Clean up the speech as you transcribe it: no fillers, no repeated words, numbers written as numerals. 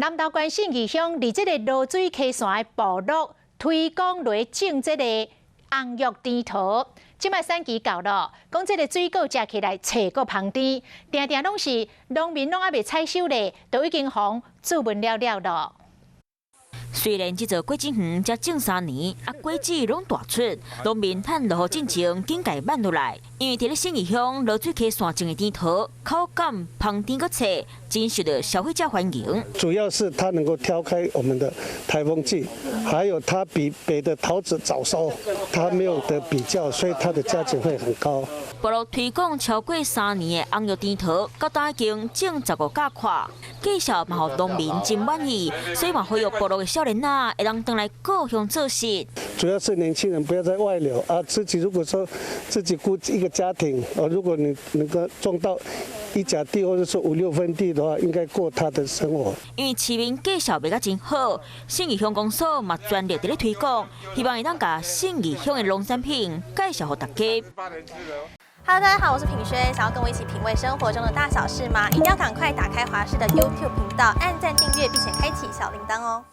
南投縣信義鄉佇這个濁水溪線的部落推廣來種這个紅玉甜桃，這擺產期到了，講這个水果食起來脆閣芳甜，定定攏是農民攏猶未採收咧，都已經予注文了了囉。雖然這座果子園才種3年，啊果子攏大出，農民趁落雨進前緊共挽落來，因為佇咧信義鄉濁水溪線種的甜桃，口感芳甜閣脆，真受到消費者歡迎。主要是它能夠挑開我們的颱風季，還有它比別的桃子早熟，它沒有得比較，所以它的價錢會很高。部落推廣超過3年的紅玉甜桃，到今已經種15甲闊，績效嘛予農民真滿意，所以嘛呼籲部落的少年仔會當轉來故鄉做事。主要是年輕人不要再外流啊！自己如果說自己顧一個家庭，哦，如果你能夠種到一甲地或者說五六分地的話，應該過他的生活。因為市面價數賣甲真好，信義鄉公所嘛全力佇咧推廣，希望會當共信義鄉的農產品介紹予大家。 Hello，大家好，我是品軒，想要跟我一起品味生活中的大小事嗎？一定要趕快打開華視的 YouTube 頻道，按讚訂閱，並且開啟小鈴鐺哦。